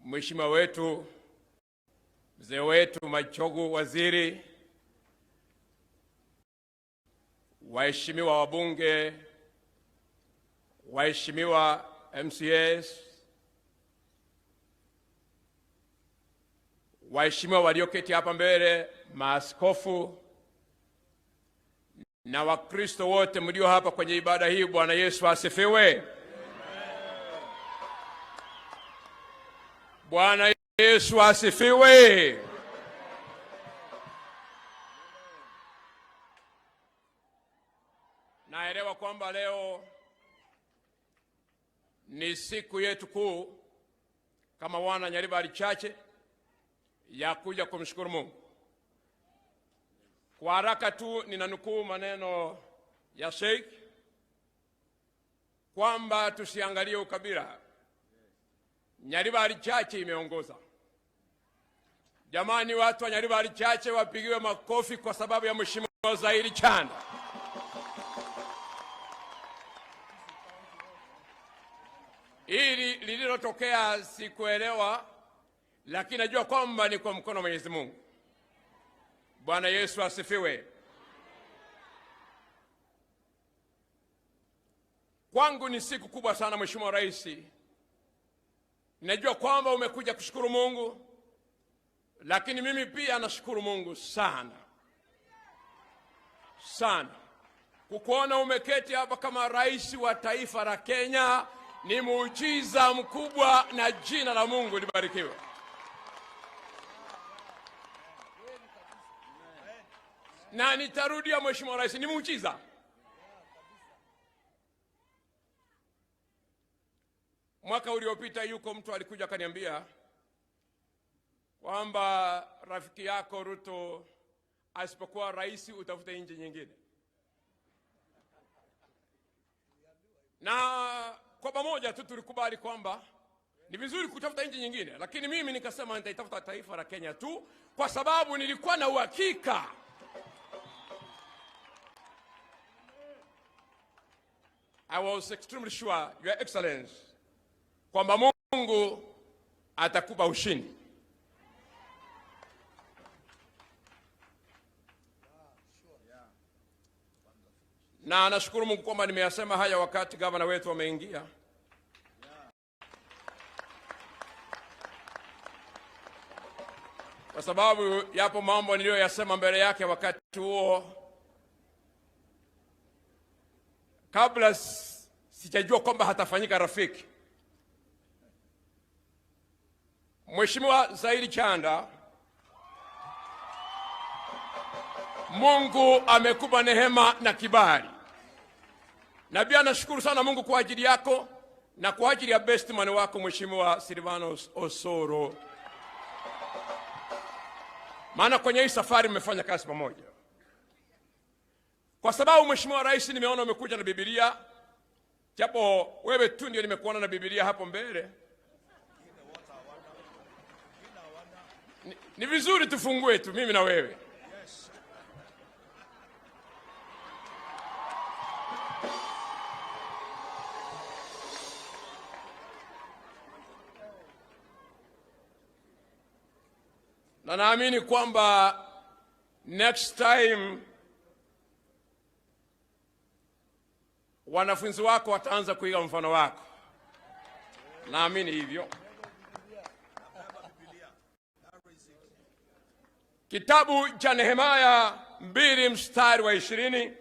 Mheshimiwa wetu, mzee wetu Machogu Waziri, waheshimiwa wabunge, waheshimiwa MCAs, waheshimiwa walioketi hapa mbele, maaskofu na Wakristo wote mlio hapa kwenye ibada hii, Bwana Yesu asifiwe. Bwana Yesu asifiwe. Naelewa kwamba leo ni siku yetu kuu kama wana Nyaribari Chache ya kuja kumshukuru Mungu. Kwa haraka tu ninanukuu maneno ya Sheikh kwamba tusiangalie ukabila. Nyaribari Chache imeongoza. Jamani, watu wa Nyaribari Chache wapigiwe makofi kwa sababu ya Mheshimiwa Zairi Chanda. Hili lililotokea sikuelewa, lakini najua kwamba ni kwa mkono wa Mwenyezi Mungu. Bwana Yesu asifiwe. Kwangu ni siku kubwa sana, Mheshimiwa Rais. Najua kwamba umekuja kushukuru Mungu, lakini mimi pia nashukuru Mungu sana sana kukuona umeketi hapa kama rais wa taifa la Kenya. Ni muujiza mkubwa, na jina la Mungu libarikiwe. Na nitarudia, Mheshimiwa Rais, ni muujiza. Mwaka uliopita yuko mtu alikuja akaniambia kwamba rafiki yako Ruto asipokuwa rais utafute nchi nyingine, na kwa pamoja tu tulikubali kwamba ni vizuri kutafuta nchi nyingine, lakini mimi nikasema nitaitafuta taifa la Kenya tu, kwa sababu nilikuwa na uhakika I was extremely sure, Your Excellency, kwamba Mungu atakupa ushindi. Na nashukuru Mungu kwamba nimeyasema haya wakati gavana wetu ameingia. Kwa sababu yapo mambo niliyoyasema mbele yake wakati huo kabla sijajua kwamba hatafanyika rafiki. Mheshimiwa Zaidi Chanda, Mungu amekupa nehema na kibali, na pia nashukuru sana Mungu kwa ajili yako na kwa ajili ya best man wako Mheshimiwa Silvanus Osoro, maana kwenye hii safari mmefanya kazi pamoja. Kwa sababu Mheshimiwa Rais, nimeona umekuja na Biblia, japo wewe tu ndio nimekuona na Biblia hapo mbele. Ni vizuri tufungue tu mimi na wewe. Na naamini kwamba next time wanafunzi wako wataanza kuiga mfano wako. Naamini hivyo. Kitabu cha Nehemia 2 mstari wa 20.